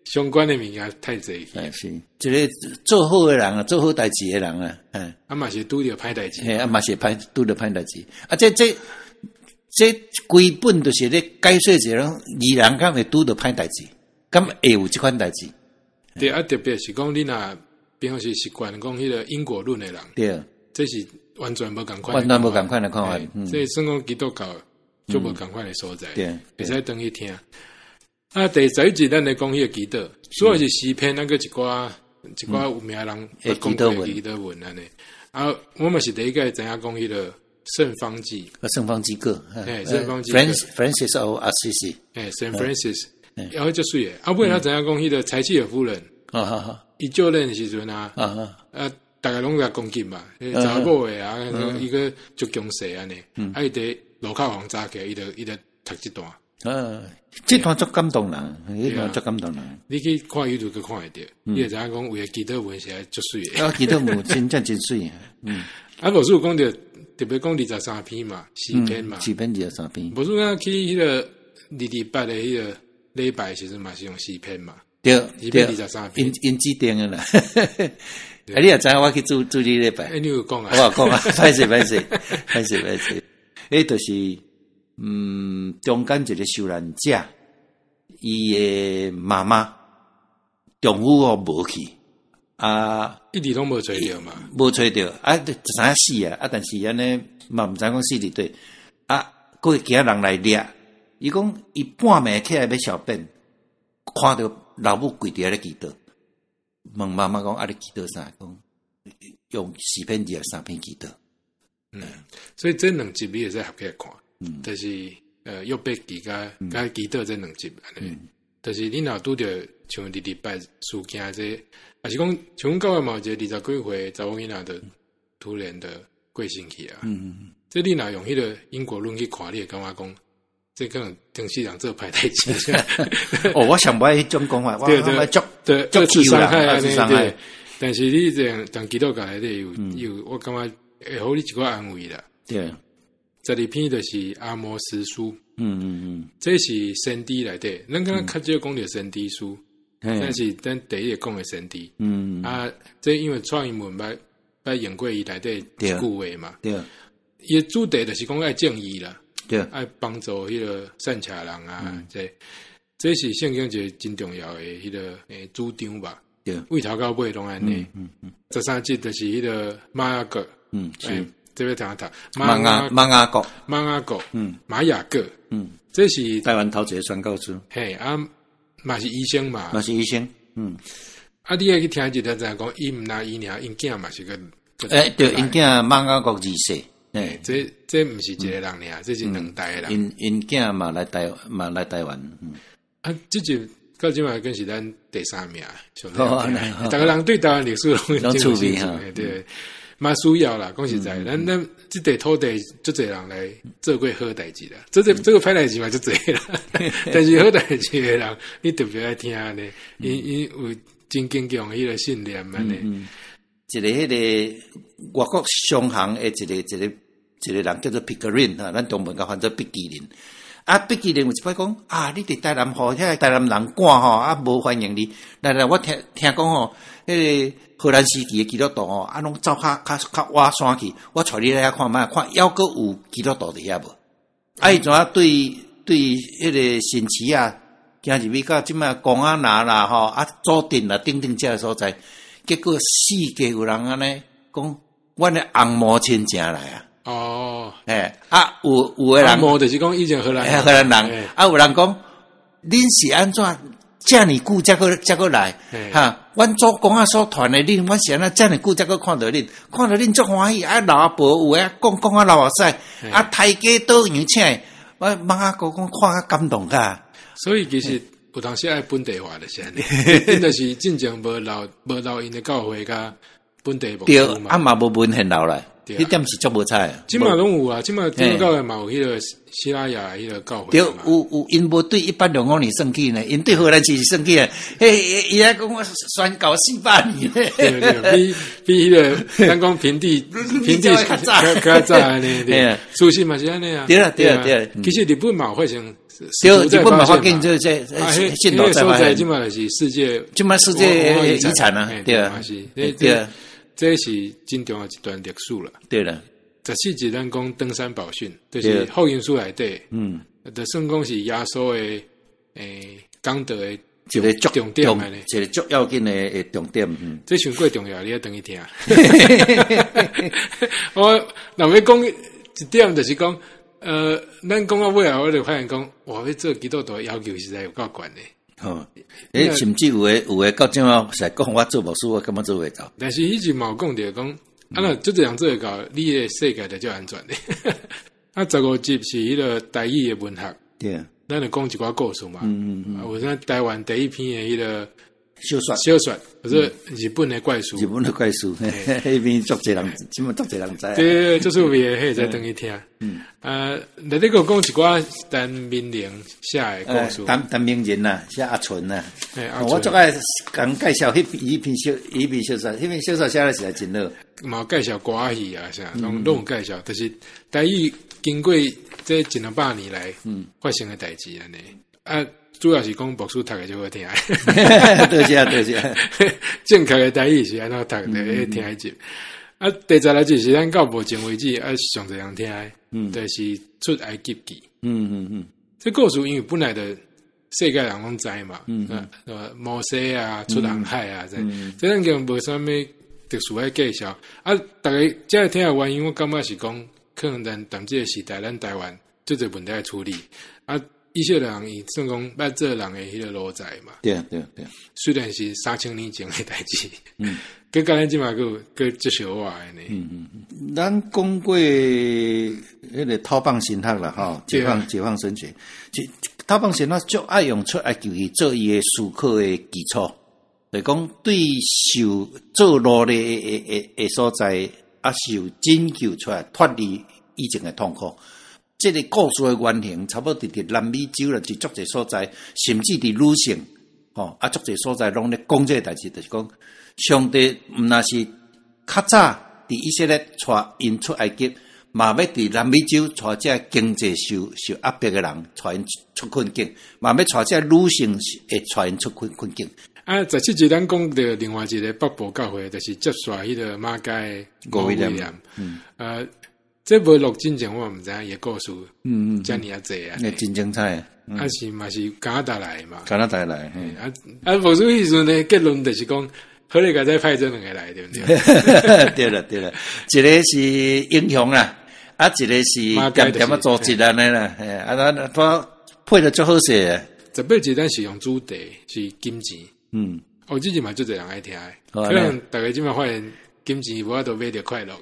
相關的物件太濟。是，一個做好的人啊，做好代誌的人啊，嗯。啊嘛是拄著歹代誌。嘿，啊嘛是歹拄著歹代誌。啊，這規本就是咧解說一個義人敢會拄著歹代誌，敢會有這款代誌。對啊，特別是講你若平常時習慣講彼個因果論的人，這是完全無仝款，完全無仝款的看法。所以算講基督教足無仝款的所在，會使轉去聽。啊，第十一集咱來講彼個祈禱，主要是詩篇那個一寡有名人講過祈禱文按呢。啊，我嘛是第一個知影講彼個聖方濟，啊，聖方濟各，嘿，聖方濟，Francis of Assisi，嘿，Saint Francis，然後足媠的。啊，尾咱知影講彼個柴契爾夫人，伊就任的時陣啊，啊，逐家攏共攻擊嘛，查某的啊，伊閣足強勢按呢，啊，伊佇路口予人紮起來，伊就讀這段。啊，這段足感動人，這段足感動人。你去看 YouTube 閣看會著，你會知影講為个祈禱文寫足媠的。啊，祈禱文真正真媠。啊，牧師有講著，特別講23篇嘛，詩篇嘛。詩篇二十三篇。牧師敢去彼個228的彼個禮拜時陣嘛，是用詩篇嘛。對，詩篇二十三篇。𪜶指定的啦。啊，你也知影我去主日禮拜。欸，你有講啊？我有講啊，歹勢歹勢，歹勢歹勢。彼就是，中間一個受難者，伊的媽媽丈夫哦無去，啊，一直攏無揣著嘛，無揣著，啊，就知影死啊，啊，但是按呢嘛毋知講死佇佗，啊，閣會驚人來掠，伊講伊半暝起來欲小便，看著老母跪佇遐咧祈禱，問媽媽講啊，你祈禱啥？講用詩篇二十三篇祈禱。所以這兩集你會使合起來看，就是約伯記佮祈禱這兩集按呢，就是你若拄著像二二八事件這，抑是講像阮教會嘛有一個二十幾歲查某囡仔就突然的過身去啊。這你若用彼個因果論去看，你會感覺講，這可能當時人做歹代誌。哦，我上無愛彼種講法，我感覺足二次傷害按呢，對。但是你這樣當基督教內底有，我感覺會予你一寡安慰啦。12篇就是阿摩司書。這是先知內底，咱敢若較少講著先知書，但是咱第一個講的先知。啊，這因為蔡英文捌用過伊內底一句話嘛。伊的主題就是講愛正義啦。愛幫助彼個散赤人啊，這是聖經一個真重要的彼個主張吧。對頭到尾攏按呢。13節就是彼個馬雅各。這欲通讀。馬雅各。馬雅各。馬雅各。這是台灣頭一個宣教師。嘿，啊，嘛是醫生嘛。嘛是醫生。啊，你愛去聽一下，知影講，伊毋但醫爾，𪜶囝嘛是個。欸，對，𪜶囝馬雅各二世。欸，這毋是一個人爾，這是兩代的人。𪜶囝嘛來台灣。啊，這集到這擺敢是咱第三名，逐个人對台灣歷史攏趣味哈，對，嘛需要啦。講實在，咱這塊土地足濟人來做過好代誌啦，做這個歹代誌嘛足濟啦。但是好代誌的人，你特別愛聽按呢，𪜶有真堅強彼個信念按呢。一個彼個外國商行的一個人叫做 Pickering 哈，咱中文共翻做畢基林。啊，筆記咧有一擺講啊，你佇台南吼，遐台南人趕吼，啊無歡迎你。來來，我聽聽講吼，彼個荷蘭時期的基督徒吼，啊攏走較較較倚山去。我帶你來遐看覓，看猶閣有基督徒佇遐無？啊，伊怎啊對對彼個新市啊，行入去到這擺公仔拿啦吼，啊祖鎮啦等等這个所在，結果四界有人按呢講，阮的翁母親情來啊！哦，欸，啊，有有的人，無就是講以前荷蘭荷蘭人，啊，有人講，恁是按怎遮爾久才閣才閣來？哈，阮祖公仔所傳的恁，阮是按怎遮爾久才閣看著恁，看著恁足歡喜，啊，老阿婆有的講講啊流目屎，啊，刣雞倒羊請，我媽仔講講看較感動較。所以其實有當時愛本地化就是按呢，𪜶就是進前無留無留𪜶的教會佮本地牧師嘛，對，啊嘛無文獻留來。彼點是足無彩。這馬攏有啊，這馬天主教會嘛有彼個西拉雅彼個教會。對，有有，𪜶無對1865年算起呢，𪜶對荷蘭時算起的。彼，伊還講我宣教400年。對對，比比彼個咱講平地平地較早較早按呢。對，事實嘛是按呢啊。對啦對啦對。其實日本嘛有發生，對，日本嘛發現這這信徒在發現。這馬就是世界，這馬世界遺產啊，對啊，對。這是真重要一段歷史啦。對啦，14集咱講登山寶訓，就是福音書內底，就算講是耶穌的講道的一個重點，一個足要緊的重點。嗯，這傷過重要，你愛轉去聽。我若欲講一點，就是講，咱講到尾後，我就發現講，哇，欲做基督徒的要求實在有夠懸的。吼，欸，甚至有的有的到這馬實在講，我做牧師，我感覺做袂到。但是彼陣嘛有講著講，啊若足濟人做會到，你的世界就足安全的。啊，15集是彼個台語的文學，對，咱就講一寡故事嘛。有啥台灣第一篇的彼個小說，小說，或者日本的怪事，日本的怪事，彼篇足濟人，這馬足濟人知。對，足趣味的，彼會使轉去聽。啊，內底閣講一寡陳明玲寫的故事。陳陳明仁啊，寫阿純啊。我足愛共介紹彼彼篇小彼篇小說，彼篇小說寫得實在真好。嘛有介紹歌仔戲啊，啥攏攏有介紹。就是台語經過這一兩百年來發生的代誌按呢。啊，主要是講牧師讀的足好聽。多謝多謝。正確的台語是按怎讀的？會聽彼集。啊，第16集是咱到目前為止啊上濟人聽的，就是出埃及記。這故事因為本來就世界人攏知嘛，摩西啊出紅海啊，這這咱就無啥物特殊愛介紹。啊，逐家這會聽的原因，我感覺是講，可能咱佇這个時代，咱台灣足濟問題愛處理。啊，以色列人伊算講捌做人的彼個奴才嘛。對對對。雖然是3000年前的代誌，閣佮咱這馬閣閣接受我的呢。咱講過彼個討棒神學啦，吼，解放解放神學，這討棒神學足愛用出埃及記做伊的思考的基礎，就是講對受做奴隸的的的所在，啊受拯救出來脫離以前的痛苦。這个故事的原型，差不多佇佇南美洲啦，是足濟所在，甚至佇女性，吼啊，足濟所在攏咧講這个代誌，就是講上帝毋若是較早佇以色列帶𪜶出埃及，嘛欲佇南美洲帶這經濟受受壓迫的人帶𪜶出困境，嘛欲帶這女性會帶𪜶出困困境。啊，17集咱講著另外一个北部教會，就是接續彼个馬偕吳威廉。這無錄進前，我毋知影伊的故事，遮爾啊濟啊，欸，真精彩。啊是嘛是加拿大來的嘛？加拿大來，啊啊！牧師彼時陣的結論就是講，好你共再派這兩個來，對毋對？對啦對啦，一個是英雄啦，啊一個是恬恬仔組織按呢啦，啊咱我配得足好勢。18集咱是用主題是金錢，哦，這集嘛足濟人愛聽的，可能逐家這馬發現金錢無法度買著快樂。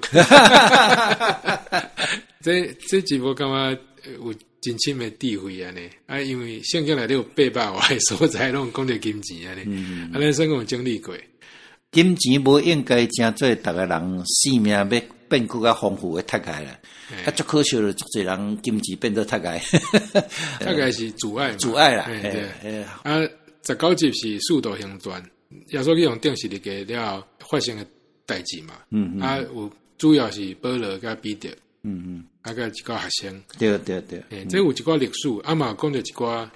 這這集我感覺有真深的智慧按呢，啊，因為聖經內底有800外个所在攏講著金錢按呢，啊，咱算講有整理過。金錢無應該成做逐个人性命欲變閣較豐富的讀開啦。啊，足可惜了，足濟人金錢變做讀開，讀開是阻礙，阻礙啦。對。啊，19集是使徒行傳，耶穌去予釘十字架了後發生的代誌嘛。啊，有主要是保羅佮彼得。啊，佮一寡學生，欸，這有一寡歷史，啊嘛講著一寡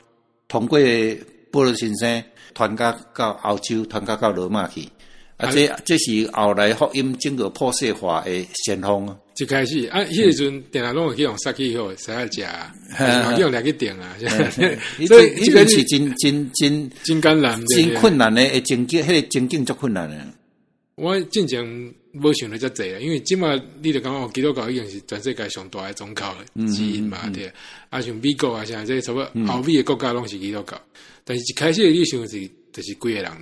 通過保祿先生傳甲到歐洲，傳甲到羅馬去。啊，這是後來福音整個普世化的先鋒啊！一開始啊，彼個時陣定定攏會去予殺去予使來食，嘛去予掠去釘啊！所以這個是真真真真艱難、真困難的，情景，彼個情景足困難的。我進前無想得遮濟啊，因為這馬你就感覺基督教已經是全世界上大的宗教之一嘛，對。啊，像美國啊，像這差不多歐美的國家攏是基督教，但是一開始你想是就是幾個人爾。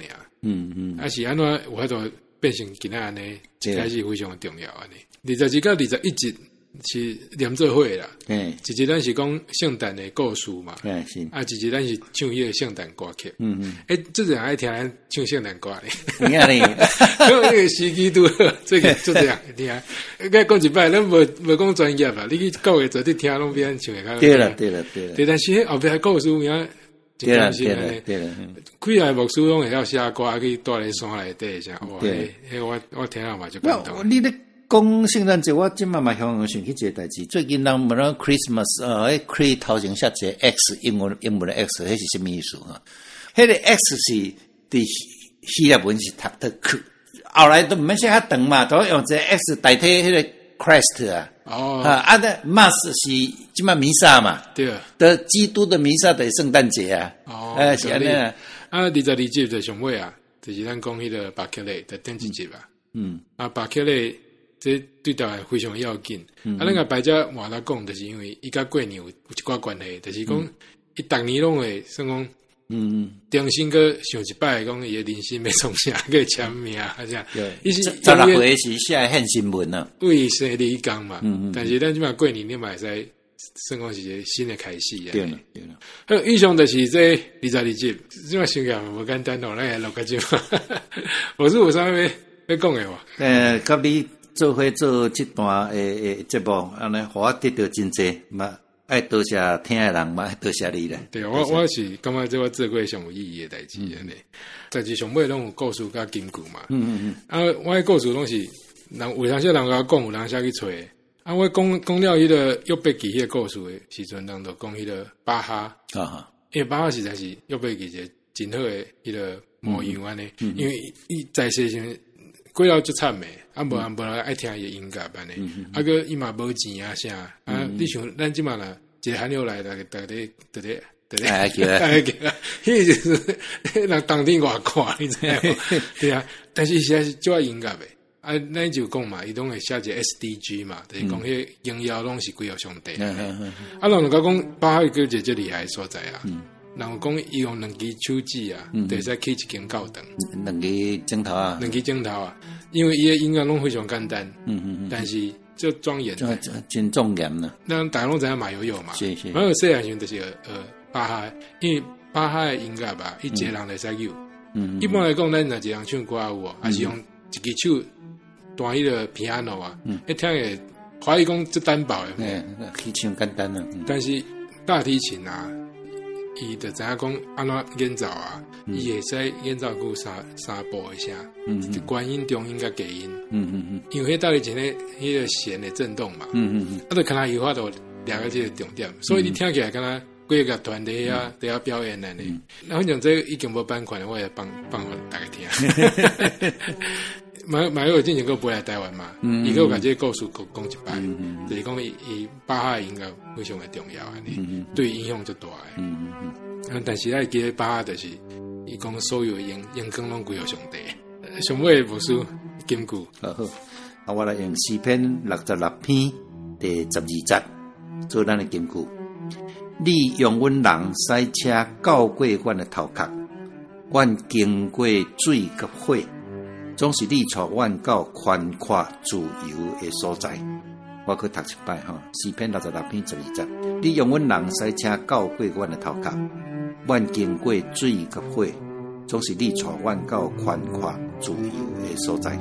啊是按怎有法度變成今仔按呢？開始非常重要按呢。22到21節是連做伙啦。一節咱是講聖誕的故事嘛。是。啊，一節咱是唱彼個聖誕歌曲。欸，這濟人愛聽咱唱聖誕歌咧。有影咧。因為那個時機拄好，這個就這樣聽。該講一擺，咱無無講專業啦。你去教會坐佇聽，攏比咱唱會較。對啦，對啦，對啦。對，但是彼後壁故事有影。對啦，對啦，對啦。幾个牧師攏會曉寫歌，去蹛咧山內底啥？哇！彼我聽了嘛就感動。你咧講聖誕節，我這馬嘛向想起一個代誌。最近人問咱 Christmas，彼 Chri 頭前寫一個 X，英文的 X，彼是啥物意思啊？彼個 X 是佇希臘文是讀做 K，後來都毋免寫較長嘛，都用一個 X 代替彼個 Christ 啊。啊，那 Mass 是這馬彌撒嘛？對。的基督的彌撒就是聖誕節啊。哦，是按呢。啊，22節就上尾啊，就是咱講彼個巴克禮的頂一集啊。啊，巴克禮這對台灣非常要緊。啊，咱共排遮換來講，就是因為伊佮過年有一寡關係，就是講伊逐年攏會算講，重新閣想一擺，講伊的人生欲創啥，閣簽名啊，啥。伊是 16歲時寫獻身文啊，為生理工嘛。但是咱這馬過年，你嘛會使算講是一個新的開始啊。對啦，對啦。好，以上就是這22節，這馬想起來無簡單哦，咱來錄較少。我是有啥欲欲講的無？佮你做伙做這段的節目，按呢，予我得著真濟嘛。愛多謝聽的人嘛，愛多謝你啦。對，我是感覺這我做過上有意義的代誌按呢。但是上尾攏有故事佮金句嘛。啊，我的故事攏是人有當時人共我講，有當時去揣。啊，我講講了彼個約伯記彼個故事的時陣，人就講彼個巴哈。因為巴哈實在是約伯記一個真好的彼個模樣按呢。因為伊在世時過了足慘的，啊無人無人愛聽伊的音樂按呢。啊，閣伊嘛無錢啊啥。啊，你想咱這馬若一個寒流來，逐逐咧逐咧逐咧，愛叫愛叫，彼個就是人冬天偌寒，你知影無？對啊，但是實在是足愛音樂的。啊，咱就講嘛，伊攏會寫一個 SDG 嘛，就是講彼個榮耀攏是歸予上帝。啊，人就講巴哈伊閣一個足厲害的所在啊。人有講伊用兩支手指啊，就會使起一間教堂。兩支指頭啊，兩支指頭啊，因為伊的音樂攏非常簡單，但是足莊嚴，真莊嚴啦。咱大家攏知影馬友友嘛，是是。馬友友細漢時陣就是學巴哈，因為巴哈的音樂吧，伊一個人會使扭。一般來講，咱若一個人唱歌有無，還是用一支手彈彼個 piano 啊，彼聽會懷疑講足單薄的。去唱簡單啊。但是大提琴啊，伊就知影講按怎演奏啊，伊會使演奏出三部的聲，就高音、中音佮低音。因為彼大提琴的彼個弦會震動嘛。啊，就敢若有法度掠到這個重點，所以你聽起來敢若幾個樂團佇遐佇遐表演按呢。那反正這已經無版權，我會放放予大家聽。馬友友之前閣飛來台灣嘛，伊閣有共這個故事閣講一擺，就是講伊巴哈的音樂非常的重要按呢，對影響足大的。啊，但是愛記得巴哈就是伊講所有的榮光攏歸予上帝。上尾牧師金句。好，啊，我來用詩篇66篇第12節做咱的金句。你容阮人駛車轎過阮的頭殼，阮經過水佮火，總是你帶阮到寬闊自由的所在。我閣讀一擺吼，詩篇66篇12節，你容阮人駛車轎過阮的頭殼，阮經過水佮火，總是你帶阮到寬闊自由的所在。